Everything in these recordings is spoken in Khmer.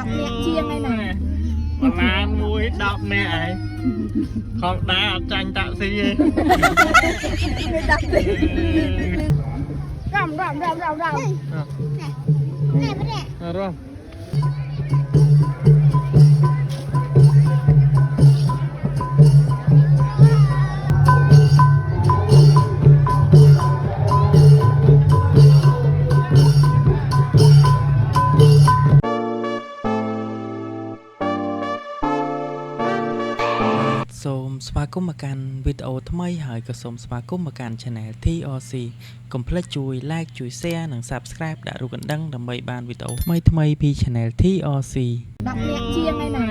10នាក់ជាងឯណា ប្រហែលមួយ10នាក់ឯងខំដើរអត់ចាញ់តាក់ស៊ីទេ មាន10ទេរំរំរំរំរំ រំ សូមស្វាគមន៍មកកាន់វីដេអូថ្មីហើយក៏សូមស្វាគមន៍មកកាន់ Channel TRC កុំភ្លេចជួយ Like ជួយ Share និង Subscribe ដាក់រូបកណ្ដឹងដើម្បីបានវីដេអូថ្មីៗពី Channel TRC 10នាក់ជាងឯណា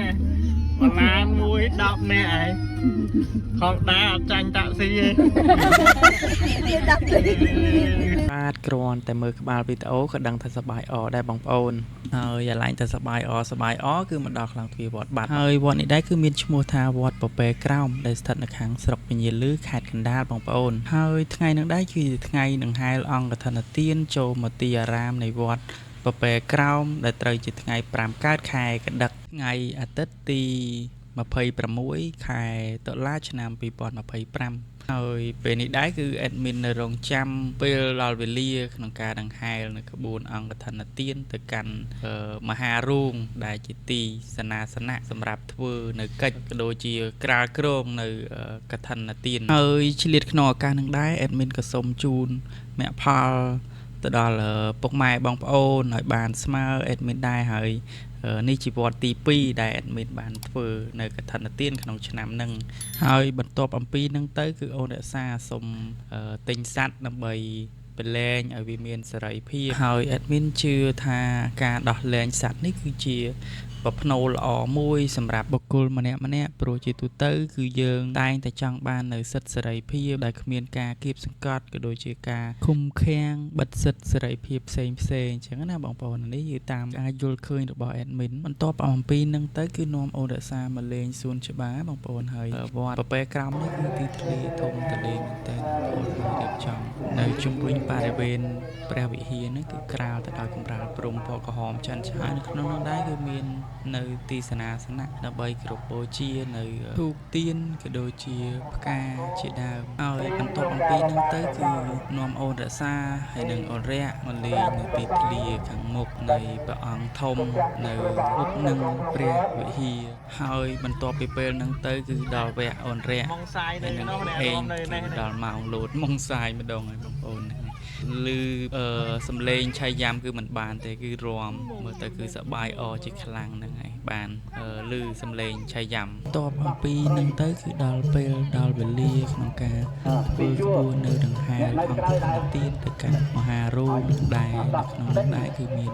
ប្រហែលមួយ10នាក់ឯងខំដើរអត់ចាញ់តាក់ស៊ីទេ មាន10ទេ បាទគ្រាន់តែមើលក្បាលវីដេអូក៏ដឹងថាសប្បាយអដែរបងប្អូនហើយអាឡែងតែសប្បាយអសប្បាយអគឺមកដល់ខ្លាំងទ្វារវត្តបាត់ហើយវត្តនេះដែរគឺមានឈ្មោះថាវត្តពពែក្រោមដែលស្ថិតនៅខាងស្រុកពញាលឺខេត្តកណ្ដាលបងប្អូនហើយថ្ងៃនឹងដែរគឺជាថ្ងៃដង្ហែលអង្គកឋិនទានចូលមកទីអារាមនៃវត្តពពែក្រោមដែលត្រូវជាថ្ងៃ5កើតខែកដឹកថ្ងៃអាទិត្យទី26ខែតុលាឆ្នាំ2025ហើយពេលនេះដែរគឺ admin នៅរងចាំពេលដល់វេលាក្នុងការដង្ហែលនៅក្បួនអង្គកឋិនទានទៅកាន់មហារោងដែលជាទីសនាសនៈសម្រាប់ធ្វើនៅកិច្ចក៏ដូចជាក្រាលគ្រងនៅកឋិនទានហើយឆ្លៀតក្នុងឱកាសនឹងដែរ admin ក៏សូមជូនមគ្គផលទៅដល់ពុកម៉ែបងប្អូនឲ្យបានស្មើ admin ដែរហើយនេះជាវត្តទី2ដែល admin បានធ្វើនៅកឋិនទានក្នុងឆ្នាំហ្នឹងហើយបន្ទាប់អំពីហ្នឹងទៅគឺអូនរក្សាសូមទិញសัตว์ដើម្បីប្រលែងឲ្យវាមានសេរីភាពហើយ admin ជឿថាការដោះលែងសัตว์នេះគឺជាប្រផ្នូលល្អមួយសម្រាប់បុគ្គលម្នាក់ម្នាក់ព្រោះជាទូទៅគឺយើងតែងតែចង់បាននៅសិទ្ធិសេរីភាពដែលគ្មានការគៀបសង្កត់ក៏ដូចជាការឃុំឃាំងបិទសិទ្ធិសេរីភាពផ្សេងផ្សេងអញ្ចឹងណាបងប្អូននេះគឺតាមការយល់ឃើញរបស់ admin បន្ទាប់អំពីនឹងទៅគឺនាំអូនរក្សាមកលេងសួនច្បារបងប្អូនហើយវត្តប្រពែក្រោមនេះគឺទីធ្លាធំទលាមែនទែនបងប្អូនហើយរៀបចំនៅជុំវិញបរិវេណព្រះវិហារហ្នឹងគឺក្រាលទៅដោយកម្រាលព្រំពណ៌ក្រហមចន្ទឆាយនៅក្នុងនោះដែរគឺមាននៅទីសនាសនៈដើម្បីគោរពបូជានៅធូបទៀនក៏ដូចជាផ្កាជាដើមហើយបន្ទាប់អំពីហ្នឹងទៅគឺនាំអូនរក្សាហើយនិងអូនរៈមកលេងនៅទីធ្លាខាងមុខនៃព្រះអង្គធំនៅមុខនឹងព្រះវិហារហើយបន្ទាប់ពីពេលហ្នឹងទៅគឺដល់វគ្គអូនរៈ ម៉ងសាយនៅ ហើយនឹង នោះ អេង នៅនេះ គឺដល់ម៉ោងលោតម៉ងសាយម្ដងហើយបងប្អូនហ្នឹងហើយឮសំឡេងឆៃយ៉ាំគឺមិនបានទេគឺរំមើលទៅគឺសប្បាយអជាខ្លាំងហ្នឹងហើយបានឮសំឡេងឆៃយ៉ាំតបអំពីហ្នឹងទៅគឺដល់ពេលដល់វេលាក្នុងការធ្វើក្បួននៅដង្ហែលអង្គកឋិនទានទៅកាន់មហារោងដែលនៅក្នុងនោះដែរគឺមាន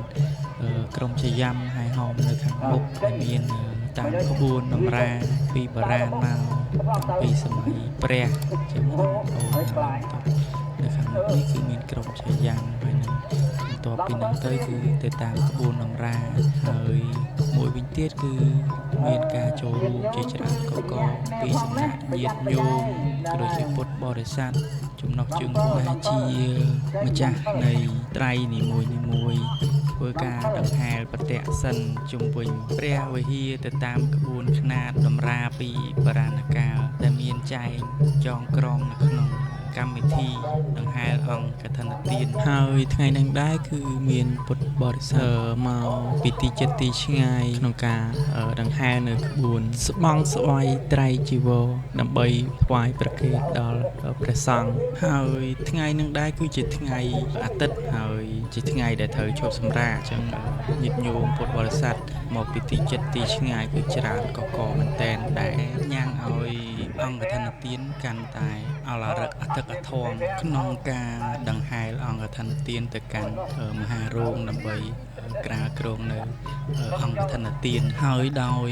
ក្រុមឆៃយ៉ាំហែហោមនៅខាងមុខដែលមានតាមក្បួនតម្រាពីបុរាណមកតាំងពីសម័យព្រះចឹងណាបងប្អូនហើយបន្ទាប់នៅខាងមុខនេះគឺមានក្រុមឆៃយ៉ាំហើយនឹងបន្ទាប់ពីហ្នឹងទៅគឺទៅតាមក្បួនតម្រាហើយមួយវិញទៀតគឺមានការចូលរួមជាច្រើនកកពីសំណាក់ញាតិញោមក៏ដូចជាពុទ្ធបរិស័ទចំណុះជើងដែលជាម្ចាស់នៃត្រៃនីមួយនីមួយធ្វើការដង្ហែលប្រតិសិនជុំវិញព្រះវិហារទៅតាមក្បួនខ្នាតតម្រាពីបុរាណកាលដែលមានចែងចងក្រងនៅក្នុងកម្មវិធីដង្ហែលអង្គកឋិនទានហើយថ្ងៃហ្នឹងដែរគឺមានពុទ្ធបរិស័ទមកពីទីជិតទីឆ្ងាយក្នុងការដង្ហែលនៅក្បួនស្បង់ស្បៃត្រៃជីវរដើម្បីថ្វាយព្រះគេតដល់ព្រះសង្ឃហើយថ្ងៃហ្នឹងដែរគឺជាថ្ងៃអាទិត្យហើយជាថ្ងៃដែលត្រូវឈប់សម្រាកអញ្ចឹងញាតិញោមពុទ្ធបរិស័ទមកពីទីជិតទីឆ្ងាយគឺច្រើនកកមែនតែនដែលញ៉ាំងឲ្យអង្គកឋិនទានកាន់តែអឡារឹកអធិកអធមក្នុងការដង្ហែលអង្គកឋិនទានទៅកាន់មហារោងដើម្បីក្រាលគ្រងនៅអង្គកឋិនទានហើយដោយ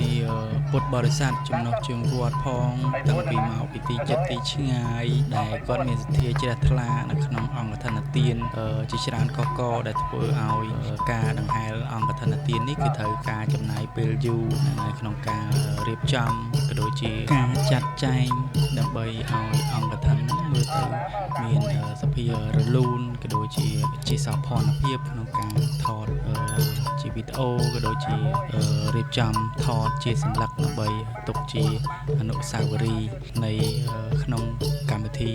ពុទ្ធបរិស័ទចំណុះជើងវត្តផងតាំងពីមកពីទីជិតទីឆ្ងាយដែលគាត់មានសទ្ធាជ្រះថ្លានៅក្នុងអង្គកឋិនទានជាច្រើនកកដែលធ្វើឲ្យការដង្ហែលអង្គកឋិនទាននេះគឺត្រូវការចំណាយពេលយូរនៅក្នុងការរៀបចំក៏ដូចជាការចាត់ចែងដើម្បីឲ្យអង្គកឋិនហ្នឹងមើល ទៅមានសភាពរលូនក៏ដូចជាជាសោភ័ណភាពក្នុងការថតជាវីដេអូក៏ដូចជារៀបចំថតជាសន្លឹកដើម្បីទុកជាអនុស្សាវរីយ៍នៃក្នុងកម្មវិធី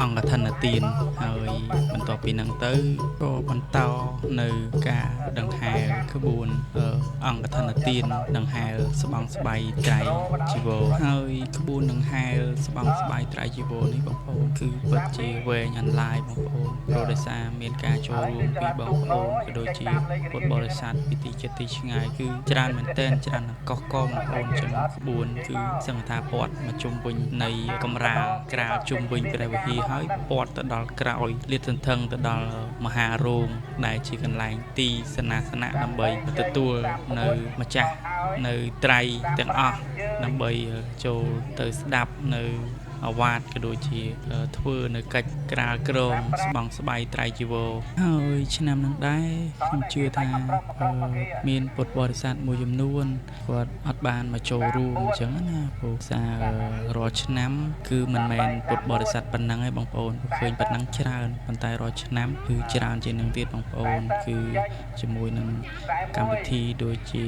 អង្គកឋិនទានហើយបន្ទាប់ពីហ្នឹងទៅក៏បន្តនៅការដង្ហែក្បួនអង្គកឋិនទានដង្ហែស្បង់ស្បៃត្រៃជីវរហើយក្បួនដង្ហែស្បង់ស្បៃត្រៃជីវរនេះបងប្អូនគឺពិតជាវែងអន្លាយបងប្អូនព្រោះដោយសារមានការចូលរួមពីបងប្អូនក៏ដូចជាពុទ្ធបរិស័ទពីទីជិតទីឆ្ងាយគឺច្រើនមែនទែនច្រើនណាស់កុះកបងប្អូនចឹងក្បួនគឺសង្ឃថាព័ទ្ធមកជុំវិញនៃកំរាលក្រាលជុំវិញព្រះវិហារហើយព័ទ្ធទៅដល់ក្រោយលាតសន្ធឹងទៅដល់មហារោងដែលជាកន្លែងទីសនាសនៈដើម្បីទទួលនៅម្ចាស់នៅត្រៃទាំងអស់ដើម្បីចូលទៅស្ដាប់នៅអាវាតក៏ដូចជាធ្វើនៅកិច្ចក្រាលក្រងស្បង់ស្បៃត្រៃជីវរហើយឆ្នាំនឹងដែរខ្ញុំជឿថាមានពុទ្ធបរិស័ទមួយចំនួនគាត់អត់បានមកចូលរួមអញ្ចឹងណាព្រោះសាររាល់ឆ្នាំគឺមិនមែនពុទ្ធបរិស័ទប៉ុណ្ណឹងឯងបងប្អូនឃើញប៉ុណ្ណឹងច្រើនប៉ុន្តែរាល់ឆ្នាំគឺច្រើនជាងនឹងទៀតបងប្អូនគឺជាមួយនឹងកម្មវិធីដូចជា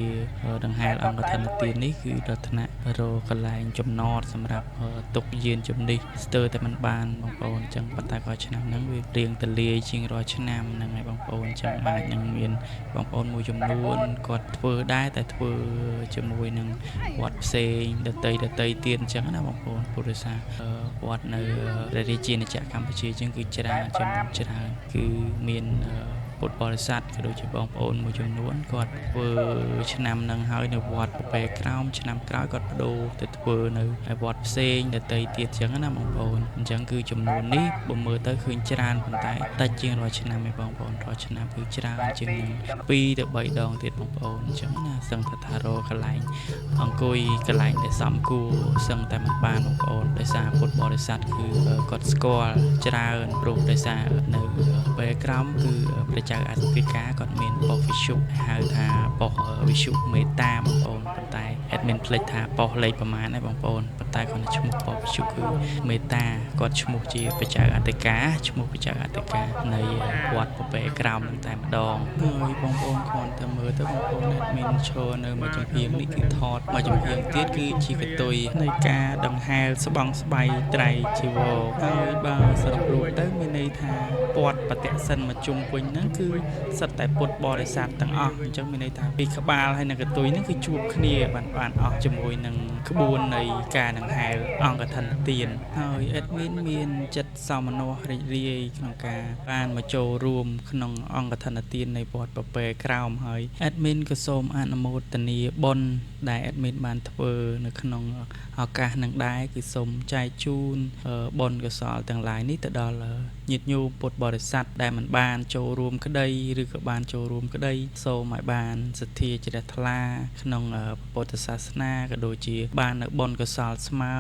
ដង្ហែអង្គកឋិនទាននេះគឺដល់ថ្នាក់រកកន្លែងចំណតសម្រាប់ទុកយានជំនិះស្ទើរតែមិនបានបងប្អូនអញ្ចឹងប៉ុន្តែក៏ឆ្នាំហ្នឹងវារៀងទលាយជាងរាល់ឆ្នាំហ្នឹងហើយបងប្អូនអញ្ចឹងអាចនឹងមានបងប្អូនមួយចំនួនគាត់ធ្វើដែរតែធ្វើជាមួយនឹងវត្តផ្សេងដតីទៀតអញ្ចឹងណាបងប្អូនពុទ្ធសាសវត្តនៅព្រះរាជាណាចក្រកម្ពុជាអញ្ចឹងគឺច្រើនចំនួនច្រើនគឺមានពុទ្ធបរិស័ទក៏ដូចជាបងប្អូនមួយចំនួនគាត់ធ្វើឆ្នាំនឹងហើយនៅវត្តប្រពែក្រោមឆ្នាំក្រោយគាត់បដូរទៅធ្វើនៅវត្តផ្សេងដទៃទៀតអញ្ចឹងណាបងប្អូនអញ្ចឹងគឺចំនួននេះបើមើលទៅឃើញច្រើនប៉ុន្តែតិចជាងរាល់ឆ្នាំឯងបងប្អូនរាល់ឆ្នាំគឺច្រើនជាងនឹង2ទៅ3ដងទៀតបងប្អូនអញ្ចឹងណាសឹងថាថារកកន្លែងអង្គុយកន្លែងដែលសមគួរសឹងតែមិនបានបងប្អូនដោយសារពុទ្ធបរិស័ទគឺគាត់ស្គាល់ច្រើនព្រោះដោយសារនៅពេលក្រោមគឺព្រះចៅអធិការគាត់មានប៉ុស្តិ៍វិទ្យុហៅថាប៉ុស្តិ៍វិទ្យុមេតាបងប្អូនប៉ុន្តែ admin ភ្លេចថាប៉ុស្តិ៍លេខប្រមាណឯងបងប្អូនប៉ុន្តែគាត់ឈ្មោះប៉ុស្តិ៍វិទ្យុគឺមេតាគាត់ឈ្មោះជាព្រះចៅអធិការឈ្មោះព្រះចៅអធិការនៃវត្តប្រពែក្រោមនឹងតែម្ដងហើយបងប្អូនគ្រាន់តែមើលទៅបងប្អូន admin ឈរនៅមួយចំហៀងនេះគឺថតមួយចំហៀងទៀតគឺជាកតុយនៃការដង្ហែស្បង់ស្បៃត្រៃជីវរហើយបើសរុបរូបទៅមានន័យថាព័ទ្ធបតិសិនមកជុំវិញហ្នឹងគឺសិតតែពុទ្ធបរិស័ទទាំងអស់អញ្ចឹងមានន័យថាពីក្បាលហើយនិងកតុយហ្នឹងគឺជួបគ្នាបានអស់ជាមួយនឹងក្បួននៃការដង្ហែអង្គកឋិនទានហើយ admin មានចិត្តសោមនស្សរីករាយក្នុងការបានមកចូលរួមក្នុងអង្គកឋិនទាននៃវត្តប្រពែក្រោមហើយ admin ក៏សូមអនុមោទនាបុណ្យដែល admin បានធ្វើនៅក្នុងឱកាសនឹងដែរគឺសូមចែកជូនបុណ្យកុសលទាំងឡាយនេះទៅដល់ញាតិញោមពុទ្ធបរិស័ទដែលមិនបានចូលរួមក្តីឬក៏បានចូលរួមក្តីសូមឲ្យបានសទ្ធាជ្រះថ្លាក្នុងពុទ្ធសាសនាក៏ដូចជាបាននៅបុណ្យកុសលស្មើ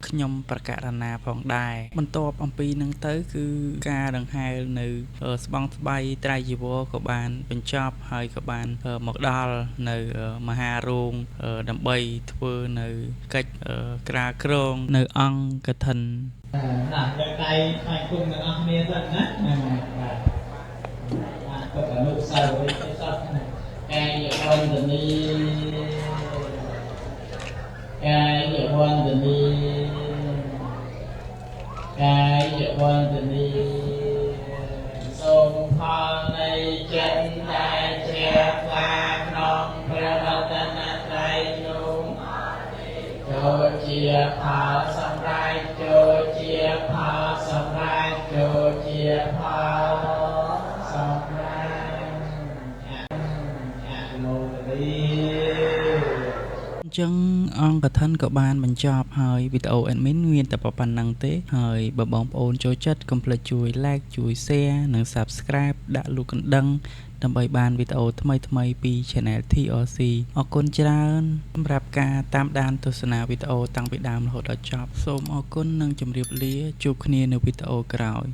ខ្ញុំប្រកាសណាផងដែរបន្ទាប់អំពីនឹងទៅគឺការដង្ហែនៅស្បង់ស្បៃត្រៃជីវរក៏បានបញ្ចប់ហើយក៏បានមកដល់នៅមហារោងដើម្បីធ្វើនៅកិច្ចក្រាលក្រងនៅអង្គកឋិនណាលើកដៃថ្វាយគុំទាំងអស់គ្នាសិនណាបាទបាទក៏អនុស្សាវរីយ៍សោះកាយវន្តនីកាយវន្តនីកាយវន្តនីសូមផលនៃចិត្តដែលជ្រះថ្លាក្នុងព្រះរតនត្រ័យនោះចូលជាផលសម្រេចចូលជាផលសម្រេចចូលជាផលសម្រេចអនុមោទនាអញ្ចឹងអង្គកឋិនក៏បានបញ្ចប់ហើយវីដេអូ admin មានតែប៉ុណ្្នឹងទេហើយបើបងប្អូនចូលចិត្តកុំភ្លេចជួយ like ជួយ share និង subscribe ដាក់លោកកណ្ដឹងដើម្បីបានវីដេអូថ្មីៗពី Channel TRC អរគុណច្រើនសម្រាប់ការតាមដានទស្សនាវីដេអូតាំងពីដើមរហូតដល់ចប់សូមអរគុណនិងជម្រាបលាជួបគ្នានៅវីដេអូក្រោយ